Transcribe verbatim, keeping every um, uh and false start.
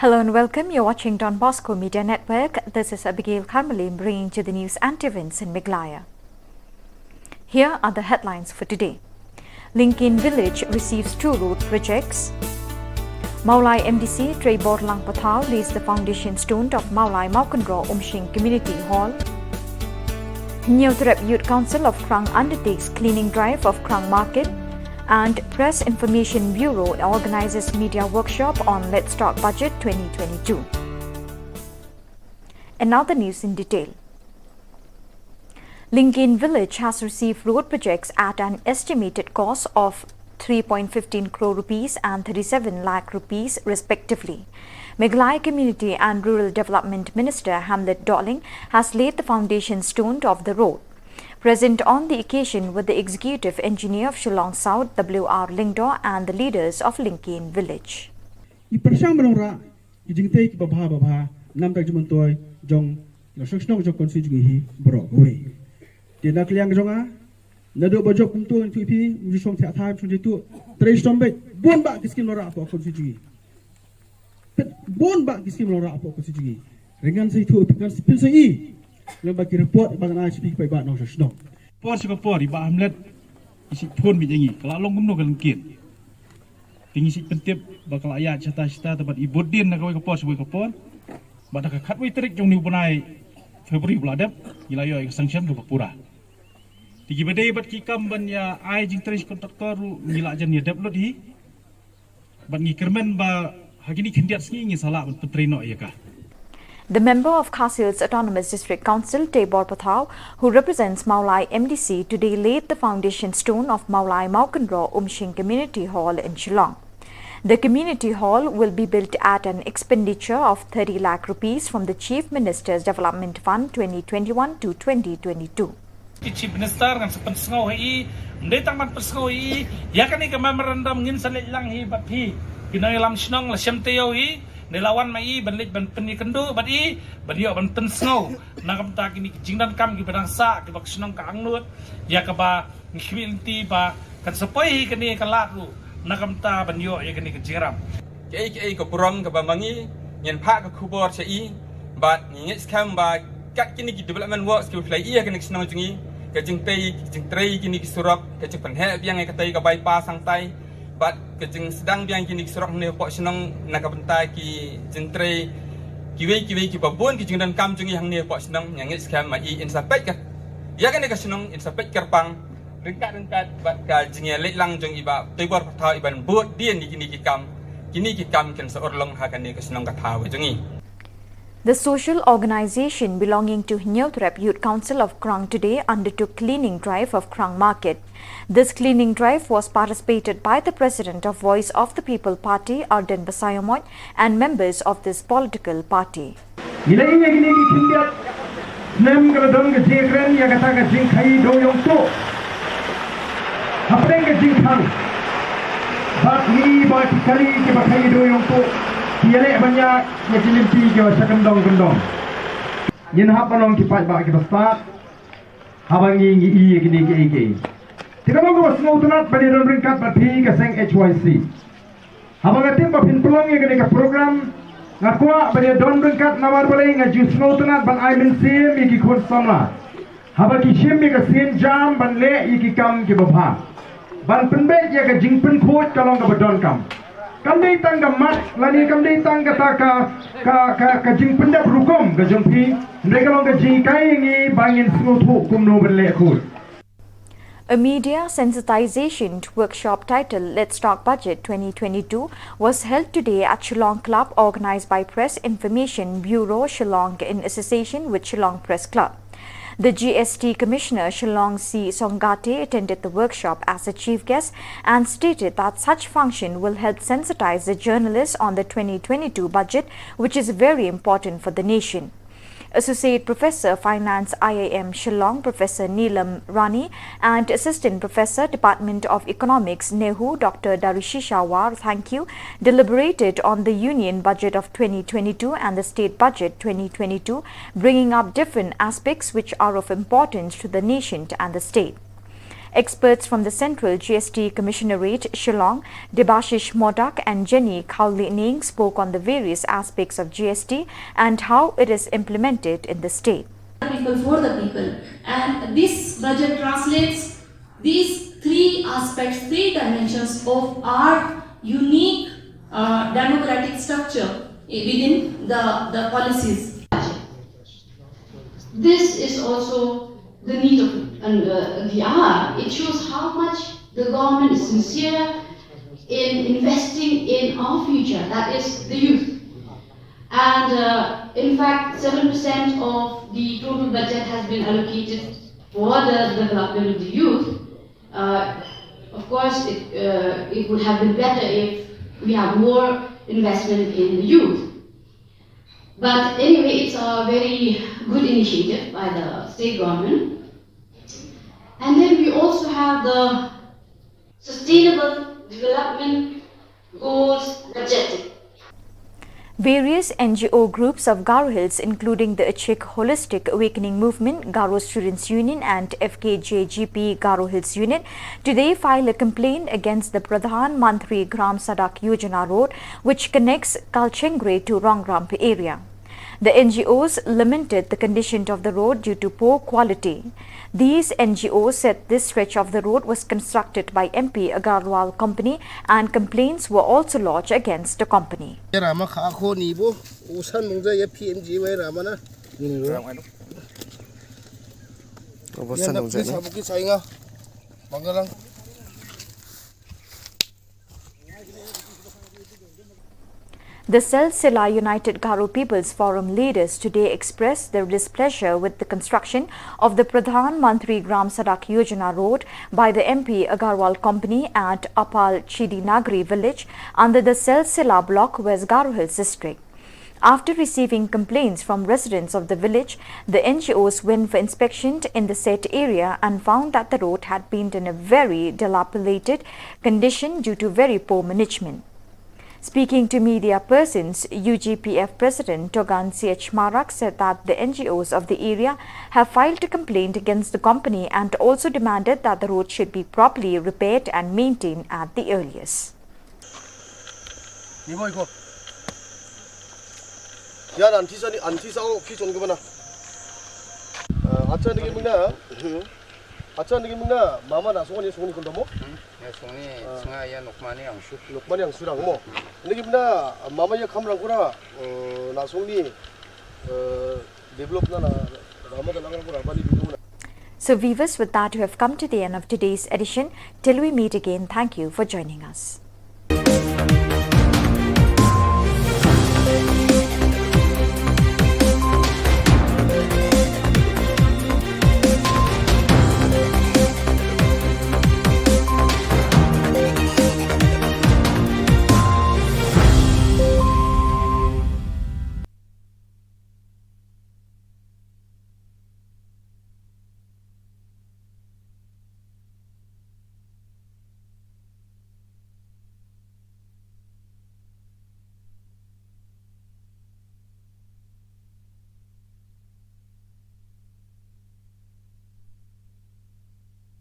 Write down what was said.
Hello and welcome. You're watching Don Bosco Media Network. This is Abigail Karmali bringing to the news and events in Meghalaya. Here are the headlines for today. Lingkin Village receives two road projects. Mawlai M D C Trei Borlang Pathau lays the foundation stone of Mawlai Mawkynroh Umshing Community Hall. Hynñiewtrep Youth Council of Krang undertakes cleaning drive of Krang Market. And Press Information Bureau organizes media workshop on Let's Talk Budget twenty twenty-two. And now the news in detail. Lingkin Village has received road projects at an estimated cost of three point fifteen crore rupees and thirty-seven lakh rupees respectively. Meghalaya Community and Rural Development Minister Hamlet Dohling has laid the foundation stone of the road. Present on the occasion were the Executive Engineer of Shillong South, W R Lyngdoh, and the leaders of Lingkin Village. I pyrshang ban wanrah ki jingtei kiba bha ba bha namar ka jingmyntoi jong la shnong shnong jong constituency jong ngi hi baroh kawei. Te na ka liang jong nga, naduh ba jop kumto ngi ïathuh ïa phi, u ju shong thiah thai, u ju shong jituh, trei shitom beit, bun bah ki skim la rah hapoh constituency jong ngi. Peit, bun bah ki skim la rah hapoh constituency jong ngi. Hynrei ngan sa ïathuh, ngan sa pynshai ïa phi lyngba ki report ba ngan ai sha phi ki paidbah nongshong shnong. Por sha ka por i Bah Hamlet i sa phone beit ïa ngi, ka la long kumno ka lyngkien. Te ngi sa pyntip ba ka la ïaid shata shata, te bad i bud dien na kawei ka por sha kawei ka por. Bad ha ka khatwei tarik jong une u bnai February ba la dep, ngi la ïoh ïa ka sanction kaba pura. Te kiba dei bad ki kam ban ïa ai jingtrei sha ki contractor ruh ngi la jan ïa dep lut hi. Bad ngi kyrmen ba ha kine ki khyndiat sngi ngi sa lah ban pyntrei noh ïa ka. The member of Khasi Hills Autonomous District Council, Teibor Pathau, who represents Mawlai M D C, today laid the foundation stone of Mawlai Mawkynroh Umshing Community Hall in Shillong. The community hall will be built at an expenditure of thirty lakh rupees from the Chief Minister's Development Fund twenty twenty-one to twenty twenty-two. Ki Chief Minister ngan sa pynsngew ha i, ym dei tang ban pynsngew ha i, ïa kane ka memorandum ngin sa leit lang hi bad phi. Ki nongïalam shnong la shem taïew hi, ne la wan ma i ban leit ban pynïakynduh bad i, ban ïoh ban pynsngew na ka bynta kine ki jingdonkam kiba dang sah, kiba ka shnong ka angnud, ïa kaba ngi khmih lynti ba kan sa poi hi kane ka lad ruh na ka bynta ban ïoh ïa kane ka jingïarap. Kiei kiei ka burom kaba ma ngi, ngin phah ka khubor sha i, bad ngi ngeit skhem ba kat kine ki development works kiba phi la ïoh ïa kane ka shnong jong ngi, ka jingtei, ka jingtrei kine ki surok, ka jingpynheh biang ïa katei ka bypass hangtai, bad ka jingsdang biang kine ki surok hangne hapoh shnong na ka bynta ki jingtrei kiwei kiwei kiba bun ki jingdonkam jong ngi hangne hapoh shnong, nga ngeit skhem ma i in sa peit ka, ïa kane ka shnong in sa peit kyrpang ryngkat ryngkat bad ka jingïaleit lang jong i Bah Teibor Pathau i ban bud dien ïa kine ki kam, kine ki kam kin sa urlong ha kane ka shnong ka thaw ka jong i. The social organization belonging to Hynñiewtrep Youth Council of Krang today undertook cleaning drive of Krang Market. This cleaning drive was participated by the President of Voice of the People Party, Ardent Basaiawmoit, and members of this political party. Ngi la ïohi ïa kine ki khyndiat snem ka la don ka jingkren ïa kata ka jingkhaïi dewïong tuh hapdeng ka jingkhang. Bad ngi ba ki kali kiba khaïi dewïong tuh ki ïaleh ban ïaid ïa ki lynti kiba sha kyndong kyndong. Ngin hap ban long ki paidbah kiba stad haba ngi ngi ïohi ïa kine kiei kiei. Te ka long kaba sngewtynnat ban ïadon ryngkat bad phi ka seng H Y C. Haba nga tip ba phin pynlong ïa kane ka program, nga kwah ban ïadon ryngkat namar balei nga ju sngewtynnat ban ai mynsiem ïa ki khun samla. Haba ki shim ïa ka sienjam ban leh ïa ki kam kiba bha. Ban pynbeit ïa ka jingpynkhuid ka long kaba donkam. Kam dei tang ka mat lane kam dei tang kata ka, ka, ka, ka jingpyndep rukom ka jong phi, hynrei ka long ka jinghikai ïa ngi ba ngin sngewthuh kumno ban leh khuid. A media sensitization workshop titled Let's Talk Budget twenty twenty-two was held today at Shillong Club, organized by Press Information Bureau, Shillong, in association with Shillong Press Club. The G S T Commissioner, Shillong, C Songate, attended the workshop as a chief guest and stated that such function will help sensitize the journalists on the twenty twenty-two budget, which is very important for the nation. Associate Professor, Finance, I I M Shillong, Professor Neelam Rani, and Assistant Professor, Department of Economics, NEHU, Doctor Darishisha War Thangkhiew, deliberated on the Union Budget of twenty twenty-two and the State Budget twenty twenty-two, bringing up different aspects which are of importance to the nation and the state. Experts from the Central G S T Commissionerate, Shillong, Debashish Modak and Jenny Khawliniang spoke on the various aspects of G S T and how it is implemented in the state. People for the people. And this budget translates these three aspects, three dimensions of our unique uh, democratic structure within the, the policies. This is also the need of and, uh, the hour. It shows how much the government is sincere in investing in our future, that is the youth. And uh, in fact, seven percent of the total budget has been allocated for the development of the youth. Uh, of course, it, uh, it would have been better if we have more investment in the youth. But anyway, it's a very good initiative by the state government. And then we also have the sustainable development goals budgeting. Various N G O groups of Garo Hills, including the Achik Holistic Awakening Movement, Garo Students Union, and F K J G P Garo Hills Unit, today filed a complaint against the Pradhan Mantri Gram Sadak Yojana road, which connects Kalchengre to Rongramp area. The N G Os lamented the condition of the road due to poor quality. These N G Os said this stretch of the road was constructed by M P Agarwal Company and complaints were also lodged against the company. Rama kha kho ni bo usan mungja ya P M G Y Rama na. Obosan dong jani. Sabuki sainga. Mangalang. The Silsila United Garo People's Forum leaders today expressed their displeasure with the construction of the Pradhan Mantri Gram Sadak Yojana road by the M P Agarwal Company at Apal Chidi Nagri village under the Silsila block, West Garo Hills district. After receiving complaints from residents of the village, the N G Os went for inspection in the said area and found that the road had been in a very dilapidated condition due to very poor management. Speaking to media persons, U G P F President Togan C H Marak said that the N G Os of the area have filed a complaint against the company and also demanded that the road should be properly repaired and maintained at the earliest. Ni boy ko. Ya nan tisa ni an tisa o ki chon ko bana. Acha ni mungna. Acha ni mungna mama na songni songni kon domo. Ya songni snga ya nokmani angshu. Nokmani angshu rang mo. Ni mungna mama ya kham rang kura na songni develop na na rama ka lang kura bani bidung na. So viewers, with that, we have come to the end of today's edition. Till we meet again, thank you for joining us.